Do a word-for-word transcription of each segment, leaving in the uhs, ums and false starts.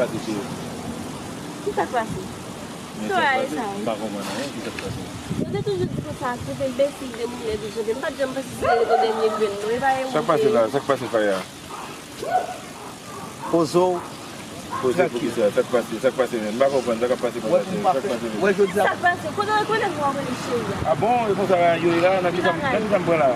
Pase cheri. Ki sa k pase? Men sa k pase? M pa konprann anyen, ki sa k pase? Yo te toujou di konsa, tout enbesil demoun yo toujou gen. M pa t janm panse se te reto dènye grenn non, e pa e. Sa k pase la? Sa k pase Faya? Poze w. Poze pou kisa? Sa k pase? Sa k pase menm? M pa konprann sa k ap pase konsa cheri. Sa k pase menm? Wè jodi a. Sa k pase? Kote w konnen pou w konnen cheri a? A bon? E konsa yo ye la? Nan kisa m pran la?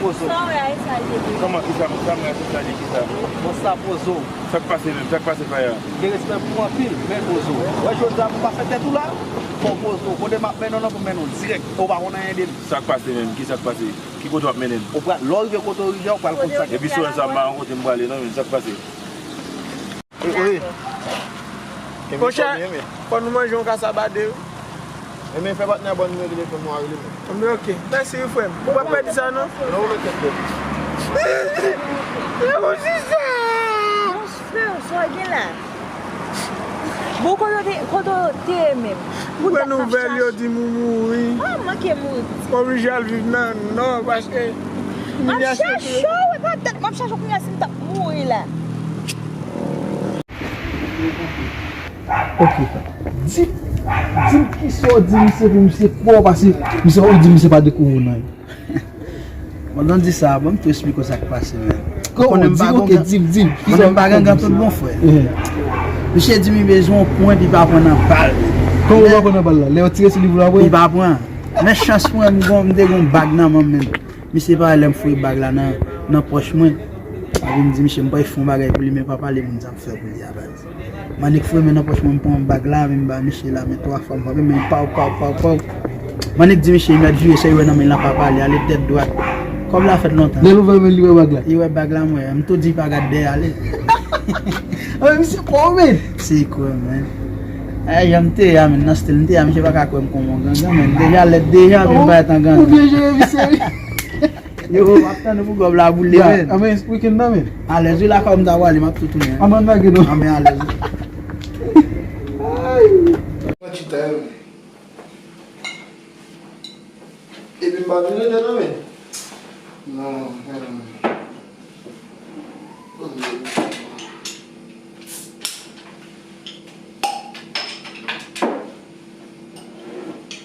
Poze w. Sa w wè a e sa l ye. Kòman kisa m sa m wè a se sa l ye kisa? Bon sa poze w. Sa k pase menm? Sa k pase Faya? Gen respè pou w anpil, men poze w. Wè jodi a pou w pa fè tèt ou la, fò w poze w. Kote m ap mennen w nan pou m mennen w dirèk. E w pa konn anyen de m. Sa k pase menm? Kisa k pase? Ki kote w ap mennen m? Ou pral, lè w rive kote w rive a, ou pral konn sa k. Epi si w wè sa m pa yon kote m prale non, men sa k pase? Wi, wi. Monchè, fò nou manje yon kasabade wi. Ebyen fè patnè a ban m nimewo telefòn mwen a rele mwen. Ebyen ok. Mèsi wi frè m. Ou p ap pèdi sa non. Non ou mete tèt. Frè, sa w gen la? Bon, kote w te, kote w te ye menm? Mwen nouvèl yo di m ou mouri. Ah, manke mouri. Oblije al viv nan nò paske. M ap chèche w, e pa tèt m ap chèche w kounye a si m t ap mouri la. Ok. Di, di m kisa w di misye pou misye kwè w pase misye ou di misye pa dekouvri w nan. Pandan w di sa, ban m tou esplike w sa k pase, men. Ou konnen m pa gangan, ou konnen m pa gangan tout bon, frè. Misye di m li bezwen yon pwen, epi pa pran nan bal. Kòman ou pa pran nan bal la? Lè yo tire sou li pou l pa pran? Li pa pran. Men chans pou mwen, m gon, m te gon bag nan men m, men misye pa wè lè m foure bag la nan, nan pòch mwen. Epi m di misye m pral fè yon bagay pou li, men pa pale moun sa m fè pou li a, baz. M annik foure men nan pòch mwen, m pran bag la, men m ba misye la, men twa fwa, m frape men paw, paw, paw, paw. M annik di misye, li mèt vire, sa li wè nan men l la pa pale, ale tèt dwat. Kòb la fèt lontan. Lè l ouvè men l, li wè bag la. Li wè bag la, mwen, m tou di pa gad dèyè, ale. Anben misye kò w, men. Misye kwè, men. Ay, jan m te ye a, men, nan stil m te ye a, misye pa ka kwè m kòm yon gangan, men. Deja lèd deja, men m parèt an gangan. Ou byen jere misye, wi. Yo, m ap tann pou kòb la boule, men. Anben, weekend nan, men. Alèz, wi, lakay ou m ta pwale, m ap tou tounen. Anben, ann lage non. Anben, alèz. Ay. Mwen chita, wi. Epi m pa vin rete non, men. Non, men.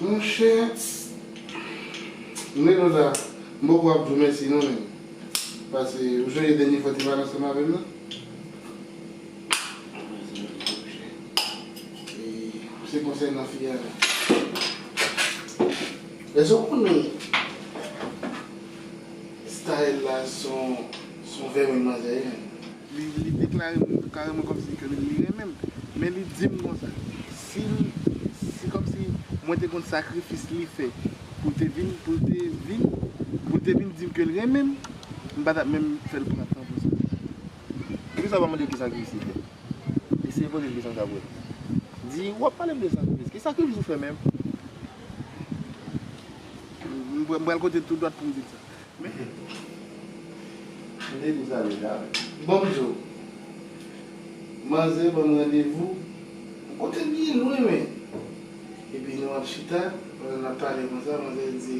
Monchè, m rele w la, m poko ap di w mèsi non, men. Paske ou sonje dènye fwa w te pale ansanm avè m nan? E se konsènan fi a. Èske w konnen Staël la se yon, se yon vèmin manzè ye? Li, li deklare m kareman kòmsi ke li renmen m. Men li di m konsa, si l, si kòmsi mwen te konn sakrifis li fè pou l te vin, pou l te vin, pou l te vin di m ke l renmen m, m pa t ap menm fè l pran tan pou sa. Poukisa w pa mande l ki sakrifis li fè? Eseye poze l kesyon sa pou wè. Di, w ap pale m de sakrifis. Ki sakrifis ou fè menm? M, m pral kote l tou dwat pou m di l sa. Men, m te di w sa deja. Ban m di w. Manzè ban m randevou yon kote byen lwen, men. Epi nou ap chita, pandan n ap pale konsa, manzè di,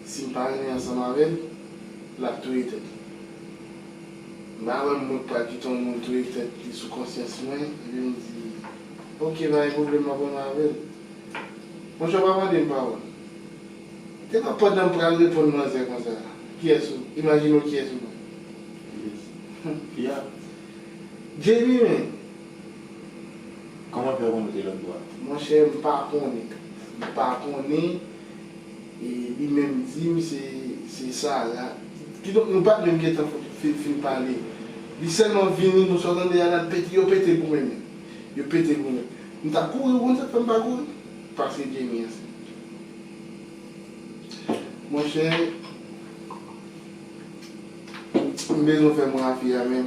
si m pa renmen ansanm avè l, l ap touye tèt li. M pa wè mwen k pral kite yon moun touye tèt li sou konsyans mwen, epi m di, oke, pa gen pwoblèm, m ap renmen avè l. Monchè, w pa mande m pawòl. Te pa pandan m pral reponn manzè konsa. Kiyès ou? Imajine w kiyès ou pran. Kiyès? Fi a. Jenny, men. Kòman fè w konnen se lòt bò a? Monchè, m pa konnen. M pa konnen. E li menm di m se, se Sara. Kidonk, nou pa t menm gentan fin, fin pale. Li sèlman vini, nou sot tande a la, l pete, yo pete goumen menm. Yo pete goumen. M t ap kouri, ou konn sa k fè m pa kouri? Paske Jenny ansanm. Monchè, m bezwen fè mwen a fi a menm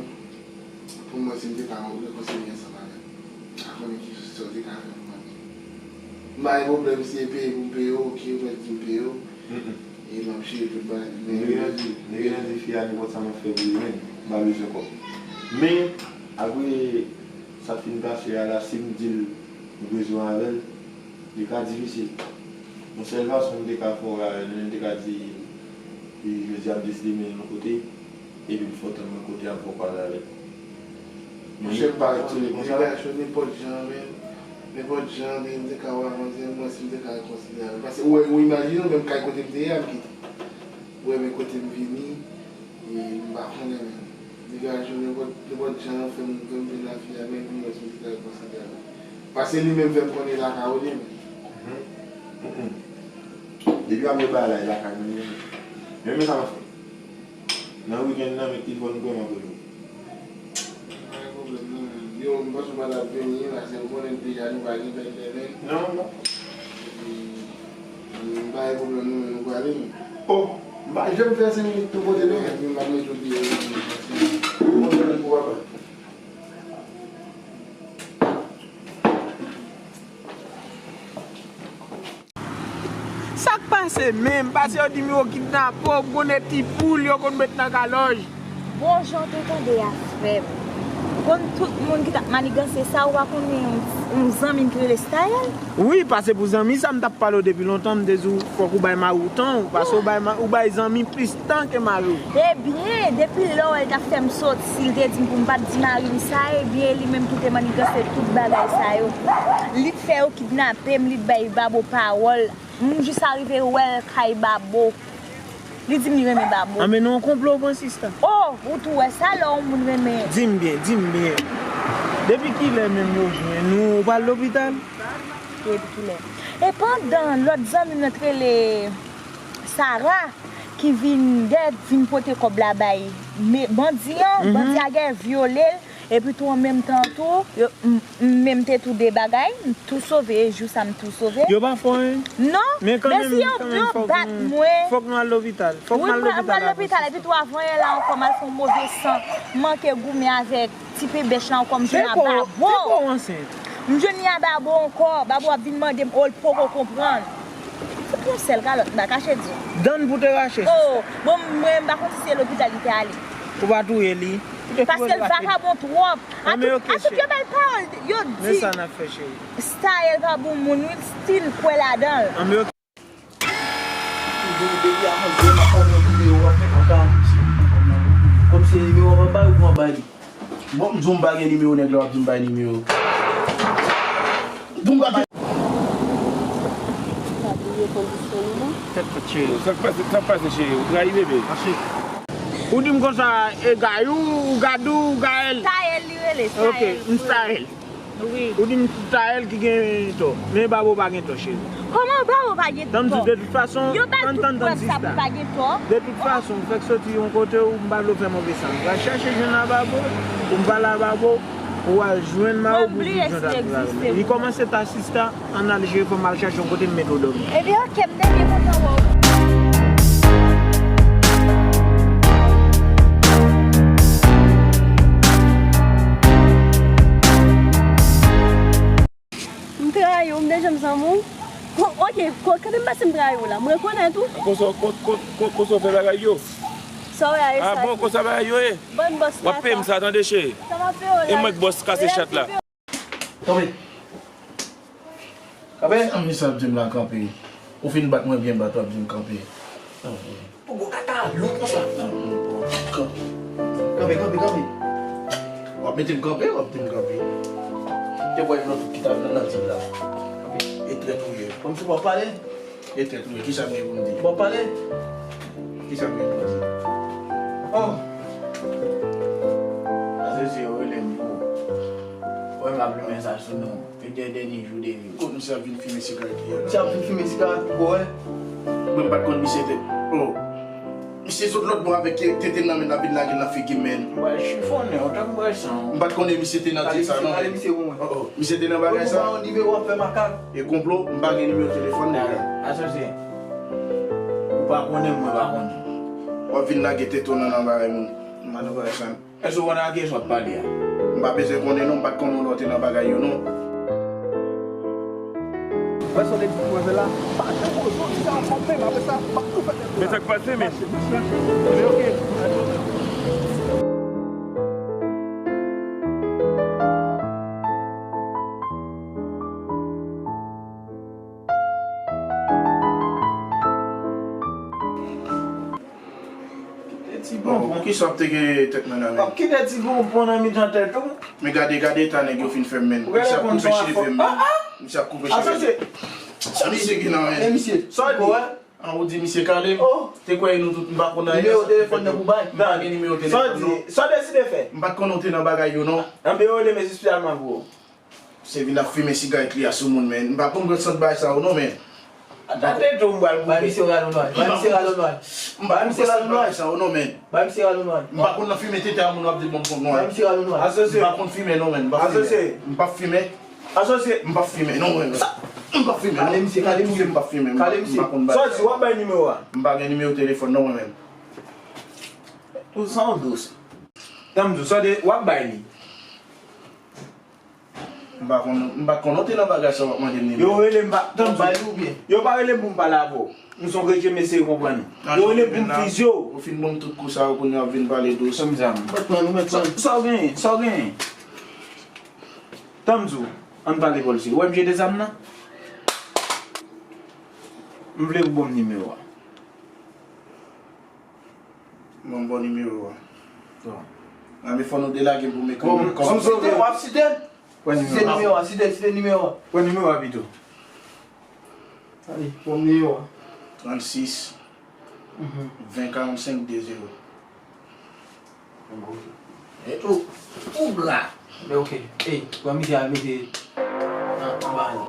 pou m wè si m te ka rekonsilye ansanm avè l. M pa konnen ki sa w te ka fè pou mwen. M pa gen pwoblèm si e peye pou m peye w, oke, ou mèt di m peye w. E m ap jere tout bagay. Men nèg lan di, nèg lan di fi a nenpòt sa m ap fè pou li menm, m pa bezwen kòb. Men, apre sa k fin pase a la, si m di l m bezwen avè l, li ka di misye. Yon sèl fason m te ka fè w avè l, men m te ka di, e, jodi a m deside mennen l yon kote, epi m fè w tann mwen kote a, m fè w pale avè l. Monchè, m pa retounen konsa. Degaje w nenpòt jan, men, nenpòt jan, de, m te ka wè avanse, mwen, si m te ka rekonsidere avè l. Paske, ou wè, ou imajine w, menm kay kote m te ye a, m kite. Ou wè, men kote m vini, e m pa konnen, men. Degaje w nenpòt, nenpòt jan, fè m, fè m vin la fini avè l, pou m wè si m te ka rekonsidere avè l. Paske li menm fè m konnen lakay ou li, men. Mhm. Mm, mm. Depi w ap gen bagay la, e lakay nou li ye. Men, men sa m ap fè. Nan wikenn nan, men telefòn ou pran m ap rele w. Pa gen pwoblèm non, men. Yo, m panse w pa t ap vini, paske ou konnen deja nou pa gen tan entènèt. Non, non. Epi, m pa gen pwoblèm non, men nou prale, men. Oh, m pa janm fè senk minit tou kote non. Epi m pa t mete w pi. Ou konn pou papa. Sa k pase menm? Pase yo di m yo kidnape w, m konn e ti poul yo konn met nan kalòj. Bon jan w te tande a, frè m. Konn tout moun ki t ap maniganse sa, ou pa konnen yon, yon zanmi m ki rele Style? Wi, pase pou zanmi sa m t ap pale w depi lontan, m te di w fòk ou bay mari w tan w, pase ou bay ma-, ou bay zanmi plis tan ke mari w. Ebyen, depi lè w wè l t ap fè m soti, l te di m pou m pa t di mari m sa, ebyen, li menm ki te maniganse tout bagay sa yo. Li t fè yo kidnape m, li t bay Babo pawòl. M jis arive wè l kay Babo. Li di m li renmen Babo. Anben, nan yon konplo ou pran sista. Oh, ou tou wè sa lè yon moun renmen. Di m byen, di m byen. Depi kilè menm yo jwenn ou, ou pa al lopital? Wi, depi kilè. E pandan lòt zanmi m nan t rele Sara, ki vin dèyè, vin pote kòb la bay me-, bandi an, mhm, bandi a gen vyole l, epi tou an menm tan tou, yo, m, m menm te tou de bagay, m tou sove, e jou sa m tou sove. Yo pa fò, en? Non, men kanmenm, si yo, kanmenm, yo fòk bat nou, mwen. Fòk nou al lopital. Fòk nou al lopital. Wi, m pral lopital, epi tou avan yè la ankò, m al fè yon move san, m manke goumen avèk ti pebèch la ankò, m jwenn a Babo. Se kò, se kò w ansent? M jwenn li a Babo ankò, Babo ap vin mande m, oh, l poko konprann. Fout yon sèl kalòt m pa kache di w. Dann pou te rache. Oh, bon, mwen, m pa konn si se lopital li te ale. Ou pa touye li? Paske l vakabon twòp. Anben, ok, cheri. Atout yo bay pawòl, yo di. Men sa n ap fè, cheri. Style pa bon moun, wi, l still kwè ladan l. Anben, ok. Depi avan yè m ap mande yon nimewo, w ap fè kaka. Kòm se nimewo w ap bay, ou pran bay li. Bon, m di w m pa gen nimewo nèg la, w ap di m bay nimewo. Bon, m pa gen. Pa bliye kondisyon nou non. Tèt fèt cheri. Sa k pase, sa k pase cheri? Ou trayi bebe. Mache. Ou di m konsa, e Gayou, ou Gadou, ou Gaël? Taël li rele, ok, Taël. M Taël. Wi. Ou di m Taël ki gen tò. Men Babo pa gen tò, cheri. Kòman Babo pa gen tò? Tann di, de tout fason, yo bay tout prèv sa pou pa gen tò. De tout fason, m fèk soti yon kote ou m pa vle w fè move sa. M pral chache jwenn a Babo, pou m pale a Babo, pou w al jwenn mari w pou w di jan w t ap travay. Li kòmanse ta sista. Ann al jere, fò m al chache yon kote m mete w dòmi. Ebyen, ok, m te byen kontan wè w. M trayi w, m te janm zanmi w. Ko-, ok, ko-, kote m pase m trayi w la? M rekonèt ou. Konsa, ko-, ko-, ko-, konsa w fè bagay yo? Sa w ye a, e sa. Ah bon, konsa bagay yo ye? Bann bòs kaka. W ap peye m sa, tande, cheri. Sa m ap peye w la. E mwen k bòs kase chat la. Kanpe! Kanpe! Sa msye ap di m la, kanpe? Ou fin bat mwen byen bat, w ap di m kanpe. Pogo kaka, lou konsa. Kanpe, kanpe, kanpe. W ap mete m kanpe, w ap di m kanpe. Te wè yon lòt ki t ap nan, nan di m la. Kanpe. E trèt ou ye. Kòmsi w ap pale? E trèt ou ye. Kisa m gen pou m di? W ap pale? Kisa m gen pou m di? Oh! Asosye yo rele m pou. Wè m ap limen sa sou nou. Petèt dènye jou de vi. Kot misye ap vin fimen sigarèt li a la? Misye ap vin fimen sigarèt pou kò, wè. Mwen m pa t konn misye te. Oh. Misye sot lòt bò avèk tete nan men l ap vin lage l nan figi m, men. M pral chifonnen w tankou bwè san. M pa t konnen misye te nan dil sa non, men. Pale misye pou mwen. Oh, oh. Misye te nan bagay sa. Ou pa yon nimewo ap fè makak. E konplo, m pa gen nimewo telefòn nèg la. Asosye. Ou pa konnen m, mwen pa konnen. W ap vin lage tete w nan, nan bagay moun. M pa nan bagay sa. Èske w konn a kiyès w ap pale a? M pa bezwen konnen non, m pa t konnen w lè w te nan bagay yo non. Wè sa w te di pou mwen fè la? Pa janm koze, w di sa ansanm menm, apre sa, m ap tou fè tèt ou la. Men sa k pase, men? Mache, mache, mache. Men ok. Ti bonbon. Poukisa w ap teke tèt mwen la menm? W ap kite ti bonbon nan mitan tèt ou? Men gade, gade eta nèg yo fin fè m menn. Misye ap koupe cheve m menn. Misye ap koupe cheve m. Asosye. Sa misye gen nan menn? E misye. Sa w di? An, ou di misye kale m? Te kwè nou tout, m pa konn anyen. Nimewo telefòn nan pou bay? M pa gen nimewo telefòn non. Sa w deside fè? M pa t konnen w te nan bagay yo non. Anben yo rele m espesyalman pou ou. Se vin ap fimen sigarèt li a sou moun, men. M pa konn pran sant bagay sa yo non, men. Tande tou m pral koupe. Bay misye ralo nway. Bay misye ralo nway. M pa konn pran sant bagay sa yo non, men. Bay misye ralo nway. M pa konn nan fimen tete a moun w ap di bon m konn nway. Bay misye ralo nway. Asosye. M pa konn fimen non, men. M pa fimen. Asosye. M pa fimen. Asosye. M pa fimen non, men. M pa fimen non. Kale misye, kale misye. M pa fimen. Kale misye. M pa konn bagay sa yo. Sa w di, w ap bay nimewo a? M pa gen nimewo telefòn non, mwen menm. Ou san dous. Tanm di w, sa w di, w ap bay li. M pa konn, m pa t konnen w te nan bagay sa w ap mande m nimewo. Yo rele m pa, tanm di w. Yo pa rele m pou m pale avè w. M se yon kretyen, m eseye konprann ou. Yo rele m pou m fizye w. Ou fin ban m tout kou sa yo, kounye a w ap vin pale dous. Tanm di w. Sa w genyen, sa w genyen. Tanm di w, ann pale polisi. Ou wè m jete zam nan? M vle ou ban m nimewo a. Bon, bon nimewo a. Bon. Nan men fò nou delage pou mekanik. Bon, kòm sou site, w ap site? Site nimewo a, site, site nimewo a. Pran nimewo a pito. Ale, pran nimewo a. Trannsis, ven, karannsenk, de zewo. E ou, ou gra. Men oke. Ey, pran misye al mete an, anba li.